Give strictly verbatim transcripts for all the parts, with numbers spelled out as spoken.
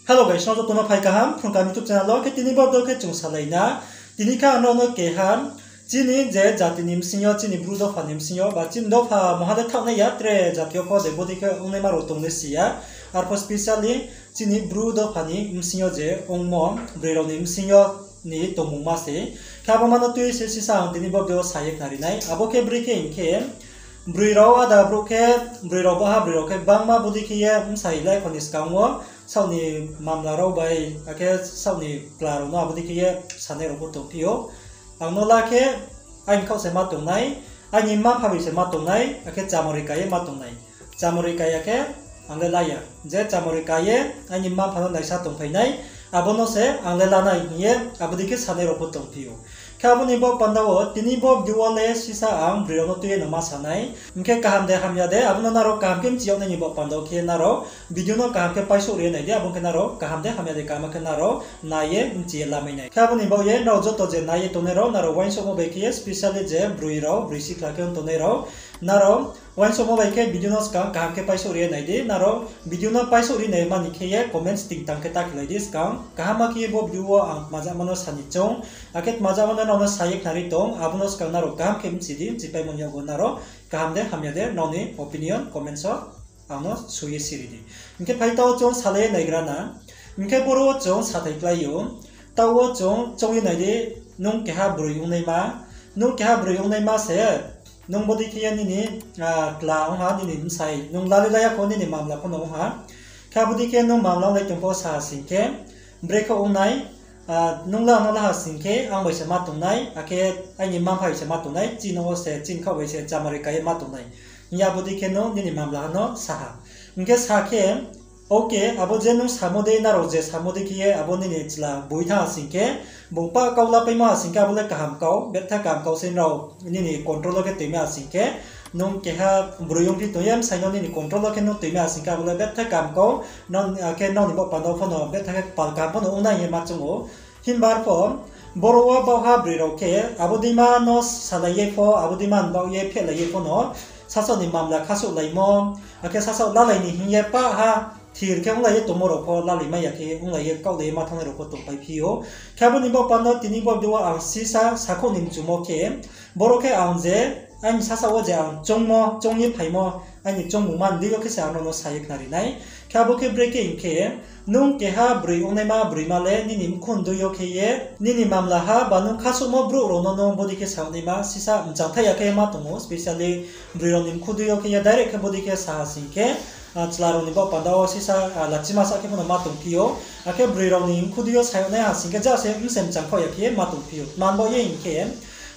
Hello guys, nrao joto no phai kaham, Phrung Kaham YouTube channel wo. Khe tini bo video khe chung salai na. Tini khe ang nrao no keha, chini je jati ni bsing yo, chini Bru dopha ni bsing yo, ba chini dopha maha le thaoh nai ya, tre jati yo pho de bodei khe ongnaima rao tong le si ya. Arpho specially chini Bru dopha ni bsing yo je ongmo, broi rao ni bsing yo ni tongmungma se. Khe abo ma no tui se sisa ang tini bo video wo sa ye khnari nai. Abo khe brekhe hing khe, broi rao ada brouh khe, broi rao baha broi rao khe gbangma bodei khe ye bsai lai kho ni skang wo, saoh ni mamla rao bai, akhe saoh ni kla rao no abo dei khe ye sanai rao pho tongphi ou. Ang no la khe, aini khaoh se ma tongnai, aini mma-mpha bai se ma tongnai, akhe chamari ka ye ma tongnai. Chamari ka ya khe, ang le la ya. Je chamari ka ye, aini mma-mpha no naisa tongphai nai, abo no se ang le la nai hing ye, abo dei khe sanai rao pho tongphi ou. Khe abo ni baoh panda wo, tini bo video wo le sisa ang broi rao no tui ye no ma sa nai. Hing khe kaham de hamya de, abo no nrao kaham khe mchi yag nai ni baoh panda wo khe nrao video no kaham khe paisouh ri ye nai di, abo khe nrao kaham de hamya de kaham khe nrao nai ye mchi ye lamai nai. Khe abo ni baoh ye nrao joto je nai ye tongnai rao, nrao uaingsouhmo bai khe ye specially je broi rao, broi sikhla khe ong tongnai rao, nrao uaingsouhmo bai khe video no skang kaham khe paisouh ri ye nai di, nrao video no paisouh ri nai mani khe ye comments ting tang khe ta khelai di skang. Kaham ma khe ye bo video wo ang tmajama no sa ni choung, akhe tmajama no nrao no sa ye khnari tong, abo no skang nrao kaham khe mchi di, mchipaimo ni yakgu nrao kaham de hamya de nrao ni opinion comments wo ang no soi ye siri di. Hing khe phai taoh wo chung salai ye naigra na. Hing khe boro wo chung sathai klái ou. Taoh wo chung choung ye nai di, nung keha broi ongnaima, nung keha broi ongnaima se, nung bodei khe ye nini, kla ong ha, nini bsai, nung lalai la ya kho nini mamla pho no ong ha. Khe abo dei khe nung mamla onglai tong pho sa ha sing khe, brekhe ong nai, nung la no la ha sing khe, ang bai se ma tongnai, akhe aini mma-mpha bai se ma tongnai, chini no wo se, chini khaoh bai se chamari ka ye ma tongnai. Hing ye abo dei khe nung nini mamla no sa ha. Hing khe sa khe, okay, abo je nung samo dei, nrao je samo dei khe ye, abo nini chla boi thanng ha sing khe, bung pah kau lapaimo ha sing khe, abo le kaham kau, betha kaham kau se nrao nini control wo khe toimai ha sing khe, nung keha broi ongphi tong ye, bsai no nini control wo khe nung toimai ha sing khe, abo le betha kaham kau, nrao, akhe nrao ni baoh panda wo pho no betha khe pal kaham pho no ong nai hing ye ma choung ou. Himba arpho, boro wo baohha broi rao khe, abo deima no salai ye pho, abo deima ni baoh ye phehlai ye pho no, sasaoh ni mamla khasouhlaimo, akhe sasaoh lalai ni hing ye pah ha, thir khe onglai ye tongmo rao pho lalai mai ya khe, onglai ye kaohlai ye ma thanngnai rao pho tongpaiphi ou. Khe abo ni baoh panda wo tini bo video wo ang sisa sakhouh ni mchumo khe, boro khe ang je, aini sasaoh wo je ang choungmo, choung ye phaimo, aini choungmungma ni dei yo khe se ang nrao no sa ye khnari nai. Khe abo khe brekhe hing khe, nung keha broi ongnaima broima le nini mkhu ni dei yo khe ye, nini mamla ha ba nung khasouhmo brouh rao no nung bodei khe sa yag naima sisa mchangthaih ya khe ma tong ou, specially broi rao ni mkhu dei yo khe ye direct khe bodei khe sa ha sing khe, chla rao ni baoh panda wo sisa, lachima sa khe pho no ma tongphi ou. Akhe broi rao ni mkhu dei yo sa yag nai ha sing khe ja se bse mchangkhaoh ya khe ye ma tongphi ou. Tma ni baoh ye hing khe,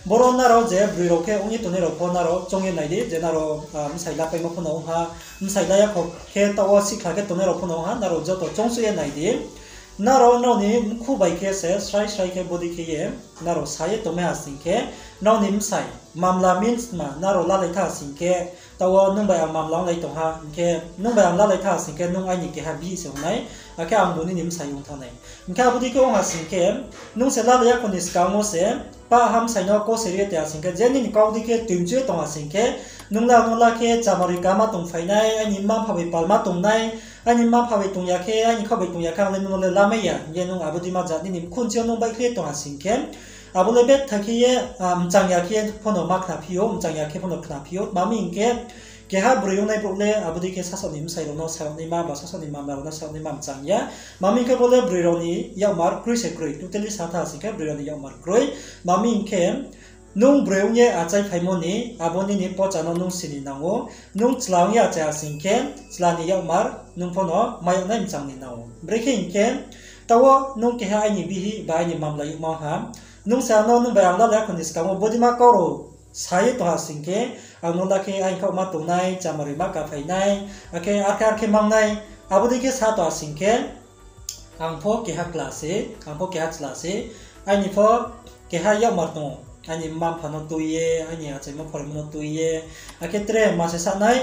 boro nrao je broi rao khe ong ye tongnai rao pho nrao choung ye nai di, je nrao, bsai lapaimo pho no ong ha, bsai la ya kho khe taoh wo sikhla khe tongnai rao pho no ong ha, nrao joto choungsuh ye nai di. Nrao nrao ni mkhu bai khe se srai srai khe bodei khe ye, nrao sa ye tongmai ha sing khe, nrao ni bsai, mamla means tma, nrao lalai tha sing khe, taoh wo nung bai ang mamla onglai tong ha, hing khe nung bai ang lalai tha sing khe nung aini keha bihih se ong nai, akhe ang bo nini bsai ong thanng nai. Hing khe abo dei khe ong ha sing khe, nung se lalai ya kho ni skang wo se, pah ha bsai no kau se ri ye te ha sing khe, je nini kau dei khe toimchu ye tong ha sing khe, nung la no la khe chamari ka ma tongphai nai, aini mma-mpha bai pal ma tong nai, aini mma-mpha bai tong ya khe, aini khaoh bai tong ya khe, ang le nung no le lamai ya, hing ye nung abo deima ja nini mkhu nchi yo nung baihkhle tong ha sing khe, abo le betha khe ye, mchang ya khe pho no ma khnaphi ou, mchang ya khe pho no khnaphi ou. Tma mi hing khe, keha broi ongnai brouh le abo dei khe sasaoh ni bsai rao no sa yag naima ba sasaoh ni mamla rao no sa yag naima mchang ya. Tma mi hing khe bo le broi rao ni yakmar kroi se kroi, totally sa tha sing khe broi rao ni yakmar kroi. Tma mi hing khe, nung broi ong ye achaiphaimo ni, abo nini pocha no nung si ni nang ou, nung chla ong ye achai ha sing khe, chla ni yakmar nung pho no mai yag nai mchang ni nang ou. Brekhe hing khe, taoh wo nung keha aini bihih ba aini mamla yagma ha, nung se ang no nung bai ang lalai ya kho ni skang wo bodeima kau rao sa ye tong ha sing khe, ang no la khe aini khaoh ma tong nai, chamari ma kaphai nai, akhe arkhe arkhe mang nai, abo dei khe sa tong ha sing khe, ang pho keha chla se, ang pho keha chla se, aini pho keha yakmar tong ou, aini mma-mpha no tui ye, aini achaimo phoraimo no tui ye, akhe tre ma se sa nai,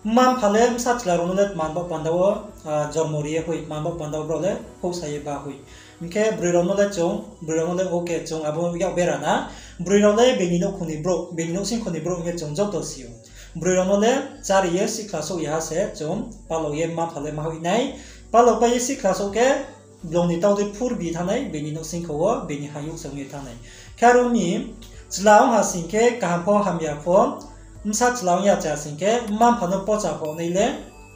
mma-mpha le bsa chla rao no le tma ni baoh panda wo, jormo ri ye hoih, tma ni baoh panda wo brao le houhsa ye ba hoih. Hing khe broi rao no le chung, broi rao no le okay chung abo yak bera na. Broi rao le bini nouhkhong ni brouh, bini nouhsingkhong ni brouh hing ye chung joto si ou. Broi rao no le chári ye sikhla souh ya ha se chung palao ye mma-mpha le ma hoih nai. Palaopai ye sihkhla souh khe, blong ni tau dei phurbi thanng nai, bini nouhsingkho wo bini hayouh se ong ye thanng nai. Khe aro mi, chla ong ha sing khe kaham pho hamya pho, bsa chla ong ya cha sing khe, mma-mpha no pocha pho nai le,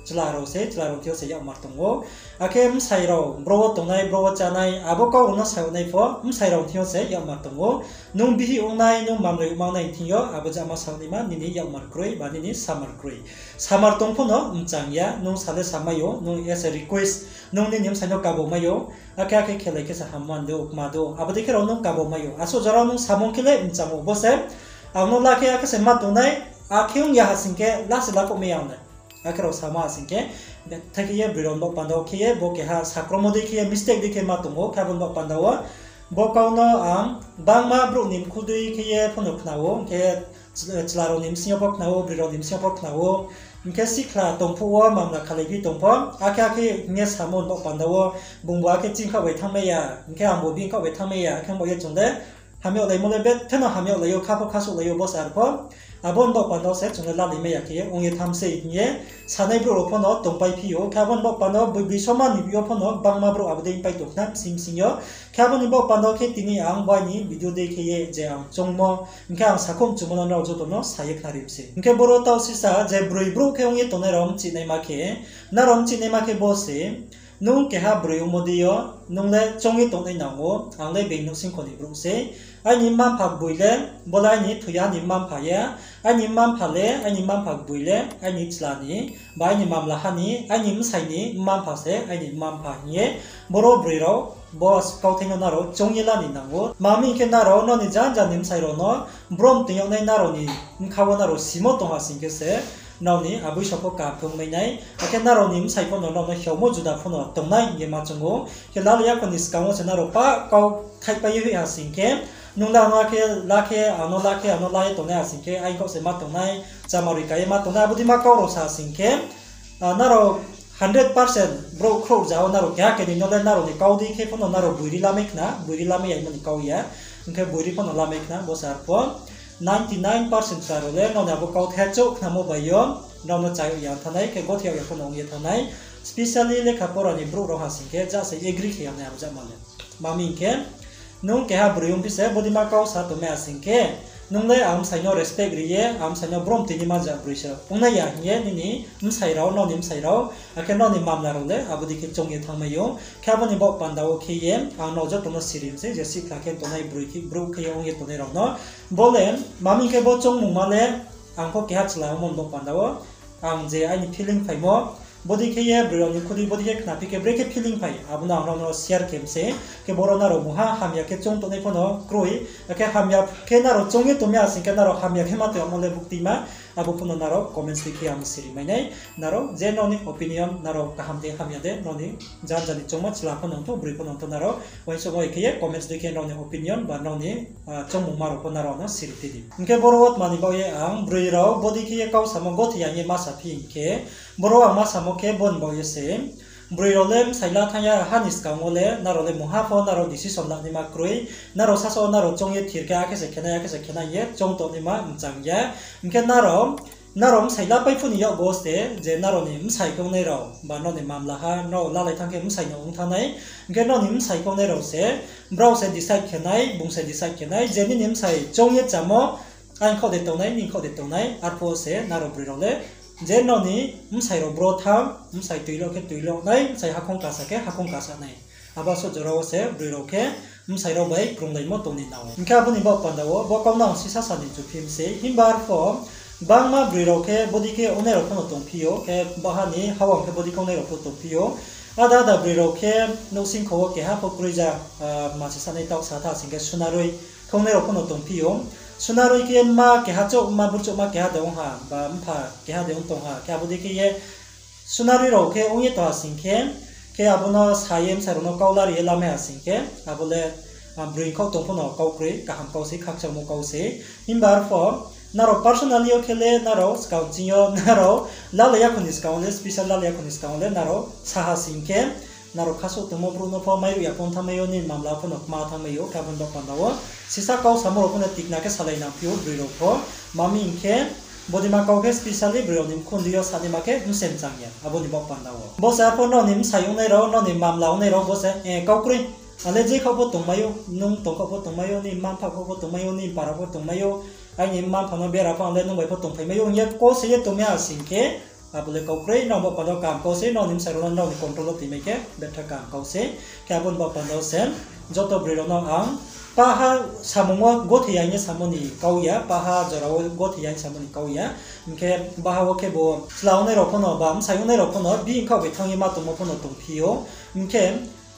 chla rao se, chla rao thing yo se yakmar tong ou. Akhe bsai rao bro wo tongnai, bro wo chánai, abo kau rao no sa yag nai pho, bsai rao thing yo se yakmar tong ou. Nung bihih ong nai, nung mamloi ongmang nai thing yo, abo jama sa yag naima nini yakmar kroi, ba nini samar kroi. Samar tong pho no mchang ya, nung sa le samai ou, nung as a request, nung nini bsai no kabo mai ou, akhe akhe khelai khe se ham man do, kma do, abo dei khe rao nung kabo mai ou. Asuh jora nung samung khe le mchang ou, bo se, ang no la khe akhe se ma tongnai, akhe ong ya ha sing khe, la se la kho mai ya ong nai. Akhe rao sama ha sing khe, thai khe ye broi rao ni baoh panda wo khe ye, bo keha sakromo dei khe ye, mistake dei khe ma tong ou, khe abo ni baoh panda wo, bo kau no ang, bangma brouh ni mkhu dei khe ye pho no khna ou, khe chla rao ni bsing yo pho khna ou, broi rao ni bsing yo pho khna ou, hing khe sihkhla tong phuh wo mamla khalai phi tong pho, akhe akhe hing ye samo ni baoh panda wo, bung bo akhe chini khaoh bai thanngmai ya, hing khe ang bo bini khaoh bai thanngmai ya, akhe bo ye chung le, hamyag laimo le bethe no hamyag lai ou, kha pho khasouh lai ou, bo se ar pho. Abo ni baoh panda wo se chung le lalai mai ya khe ye ong ye thanng sei hing ye, sanai brouh rao pho no tongpai phi ou, khe abo ni baoh panda wo boi boi soma ni yo pho no bangma brouh abo dei pai tong khna bsing bsing yo. Khe abo ni baoh panda wo khe tini ang bo aini video dei khe ye je ang choungmo, hing khe ang sakhouh mchumo no nrao joto no sa ye khnari mi sei. Hing khe boro taoh sisa je broi brouh khe ong ye tongnai rao mchihnaima khe, nrao mchihnaima khe bo se, nung keha broi ongmo dei yo, nung le choung ye tongnai nang ou, ang le being nouhsingkho ni brouh sei. Aini mma-mpha gboi le, bo le aini thoiya ni mma-mpha ya, aini mma-mpha le, aini mma-mpha gboi le, aini chla ni, ba aini mamlaha ni, aini bsai ni mma-mpha se, aini mma-mpha hing ye, boro broi rao, bo kauthai no nrao choung ye la ni nang ou. Tma hing khe nrao nrao ni janja ni bsai rao no, brom toing yag nai nrao ni bkha wo nrao simo tong ha sing khe se, nrao ni aboi sa pho kaham khe ong mai nai, akhe nrao ni bsai pho no nrao no hiaomo juda pho no tongnai hing ye ma choung ou. Khe lalai yakho ni skang wo se nrao pah kau thaihpai ye hoih ha sing khe, nung le ano la khe, ano la khe, ano la ye tongnai ha sing khe, aini khaoh se ma tongnai, chamaroi ka ye ma tongnai, abo dei ma kau rao sa sing khe, nrao hundred percent brouh khrouh rza wo nrao keha keni no le nrao ni kau dei khe pho no nrao boiri lamai khna, boiri lamai ya hingmo ni kau ya, hing khe boiri pho no lamai khna, bo se ar pho. Ninety nine percent chla rao le nrao ni abo kauthai chouh khnamo bai yo, nrao no chayag ya thanng nai, khe gothe yag ya pho no ong ye thanng nai. Specially lekha pora ni brouh rao ha sing khe, ja se agree khe ya nai abo jama le. Tma hing khe, nung keha broi ongphi se, bodei ma kau sa tongmai ha sing khe, nung le ang bsai no respect ri ye, ang bsai no brom toing ye ma ja broi se ong nai ya hing ye, nini bsai rao, nrao ni bsai rao, akhe nrao ni mamla rao le, abo dei khe choung ye thanngmai ou. Khe abo ni baoh panda wo khe ye, ang nrao joto no siri mi sei, je sihkhla khe tongnai broi khe, brouh khe ye ong ye tongnai rao no. Bo le, tma hing khe bo choungmungma le, ang pho keha chla ongmo ni baoh panda wo, ang je aini feeling phaimo, bodei khe ye broi rao ni khudei bodei khe khnaphi khe brekhe feeling phai, abo no ang nrao no share khe mi sei. Khe boro nrao mungha hamya khe choung tongnai pho no kroi, akhe hamya khe nrao choung ye tongmai ha sing khe nrao hamya khe ma tong yagmo le buktima, abo pho no nrao comments dei khe ang siri mai nai. Nrao je nrao ni opinion, nrao kaham de hamya de, nrao ni janja ni choungmo chla pho no ongthou, broi pho no ongthou, nrao uaingsouhmo khe ye comments dei khe nrao ni opinion ba nrao ni choungmungma rao pho nrao no siri phi di. Hing khe boro wo tma ni baoh ye ang broi rao bodei khe ye kau samo gothe ya hing ye ma saphi hing khe, boro ang ma samo khe bo ni baoh ye se, broi rao le bsai la thanng ya ha ni skang wo le nrao le mungha pho nrao decision la naima kroi, nrao sasaoh wo nrao choung ye thir khe akhe se khe nai, akhe se khe nai hing ye choung tongnaima mchang ya. Hing khe nrao, nrao bsai la pai phuh ni yakgu wo se, je nrao ni bsai khe ongnai rao, ba nrao ni mamlaha, nrao lalai thanng khe bsai no ong thanng nai, hing khe nrao ni bsai khe ongnai rao se, brao se decide khe nai, bung se decide khe nai, je nini bsai choung ye chamo, aini khaoh de tongnai, nini khaoh de tongnai, arphuh wo se nrao broi rao le, je nrao ni bsai rao bro thanng, bsai tuilo khe tuilo nai, bsai hakhoung kasa khe hakhoung kasa nai. Abo asuh jora wo se broi rao khe bsai rao bai krunglaimo tong ni nang ou. Hing khe abo ni baoh panda wo bo kau no ang sisa sa ni chuphi mi sei. Himba arphuh bangma broi rao khe bodei khe ongnai rao pho no tongphi ou, khe baha ni hawang khe bodei khe ongnai rao pho tongphi ou. Ada ada broi rao khe nouhsingkho wo keha pho kroi ja, ma se sanai taoh sa tha sing khe sunaroi khe ongnai rao pho no tongphi ou. Sunaroi khe mma keha chouh, mma burchouhma keha de ong ha, ba mpha keha de ong tong ha, khe abo dei khe ye sunaroi rao khe ong ye tong ha sing khe, khe abo no sa ye bsa rao no kau lari ye lamai ha sing khe, abo le, broi khaoh tong pho no kau kroi, kaham kau sei, khakchangmo kau sei. Himba arphuh, nrao personally yo khe le nrao skang ching yo, nrao lalai yakho ni skang wo le, special lalai yakho ni skang wo le nrao sa ha sing khe, nrao khasouh tongmo brouh no pho mairuh ya pho thanngmai ou, nini mamla pho no kma thanngmai ou, khe abo ni baoh panda wo sisa kau samo rao pho no tikna khe salai nangphi ou broi rao pho. Tma hing khe, Bodei ma kau khe specially broi rao ni mkhu ndi yo sanaima khe bsem chang ya, abo ni baoh panda wo. Bo se arphuh nrao ni bsai ongnai rao, nrao ni mamla ongnai rao bo se, eh, kau kroi. Ang le je khaoh pho tongmai ou, nung tong khaoh pho tongmai ou, ni mma mpha khaoh pho tongmai ou, ni para pho tongmai ou, aini mma mpha no bera pho ang le nung bai pho tongphaimai ou hing ye kau se ye tongmai ha sing khe, abo le kau kroi, nrao baoh panda wo kaham kau se, nrao ni bsai rao no nrao ni control wo toimai khe, betha kaham kau se. Khe abo ni baoh panda wo se, joto broi rao no ang paha samung wo gothi ya hing ye samo ni kau ya, paha jora wo gothi ya hing samo ni kau ya. Hing khe baha wo khebu chla ongnai rao pho no, ba bsai ongnai rao pho no, bihih khaoh bai thanng ye ma tongmo pho no tongphi ou. Hing khe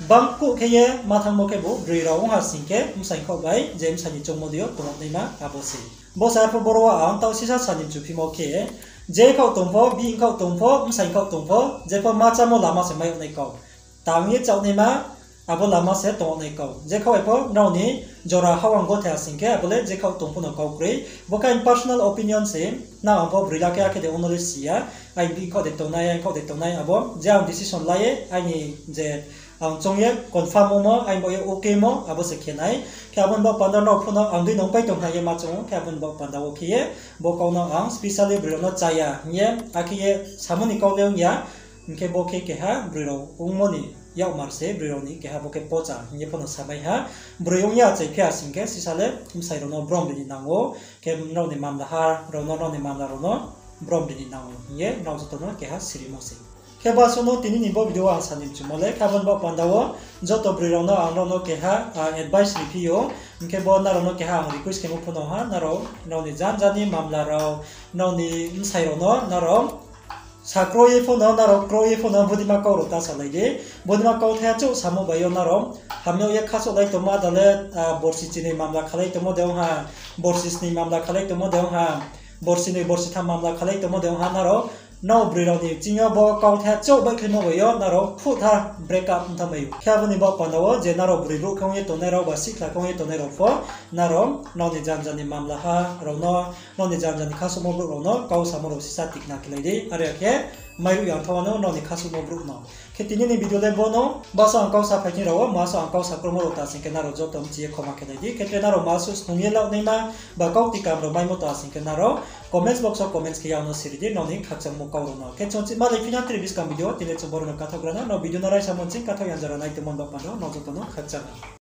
bangkuh khe ye ma thanngmo khebu broi rao ong ha sing khe, bsai khaoh bai je bsai ni choungmo dei yo tongnaima abo se. Bo se arphuh boro wo ang taoh sisa sa ni mchuphimo khe, je khaoh tong pho, bihih khaoh tong pho, bsai khaoh tong pho, jepho ma chámo lama se mai yag nai kau. Tang ye chá naima, abo lama se tong yag nai kau. Je khaoh bai pho nrao ni jora hao ang gothi ha sing khe, abo le je khaoh tong pho no kau kroi. Bo khe aini personal opinion se, nang ang pho broi la khe akhe de ong no le si ya. Aini bihih khaoh de tongnai, aini khaoh de tongnai, abo je ang decision la ye, aini je ang choung ye confirm ongmo, aini baoh ye okay mo, abo se khe nai. Khe abo ni baoh panda nrao pho no ang dei nungpai tong hna ye ma choung ou, khe abo ni baoh panda wo khe ye, bo kau no ang specially broi rao no chá ya hing ye, akhe ye samo ni kau le ong ya, hing khe bo khe keha broi rao ongmo ni yakmar se, broi rao ni keha bo khe pocha hing ye pho no samai ha. Broi ong ya achai phi ha sing khe, sisa le bsai rao no brom ri ni nang ou, khe nrao ni mamlaha rao no, nrao ni mamla rao no brom ri ni nang ou hing ye nrao joto no keha sirimo se. Khe basuh no tini ni bo video wo ang sa ni mchumo le, khe abo ni baoh panda wo joto broi rao no ang nrao no keha, ah, advice ri phi ou, hing khe bo nrao no keha ang request khemo pho no ha, nrao, nrao ni janja ni mamla rao, nrao ni bsai rao no, nrao sa kro ye pho no, nrao kro ye pho no, bodei ma kau rao ta salai di. Bodei ma kauthai achouh samo bai yo nrao hamyag ye khasouhlai tongmo, ada le, ah, borsi chinoi mamla khalai tongmo de ong ha, borsi snoi mamla khalai tongmo de ong ha, borsi noi, borsi tham mamla khalai tongmo de ong ha, nrao, nrao broi rao ni ching yo bo kauthai achouh baihkhlaimo bai yo nrao phuhtha break up ong thanngmai ou. Khe abo ni baoh panda wo je nrao broi brouh khe ong ye tongnai rao, ba sihkhla khe ong ye tongnai rao pho, nrao, nrao ni janja ni mamlaha rao no, nrao ni janja ni khasouhmo brouh rao no kau samo rao sisa tikna khelai di. Are ya khe mairuh ya thanng wa no nrao ni khasouhmo brouh no. Khe tini ni video le bo no, basuh ang kau sa phai thing rao wo, masuh ang kau sa kromo rao ta sing khe nrao joto mchi ye khoma khelai di. Khe tre nrao masuh snung ye lau naima, ba kau tikam rao maimo ta sing khe nrao comments box wo comments khe ya no siri di, nrao ni khakchangmo kau rao no. Khe chung chih malai phi na tre buskang video, tini chung boro no kathaoh gra na, nrao video no raisa mo ching kathaoh yang jora nai tongmo ni baoh panda wo nrao joto no khakchang ha.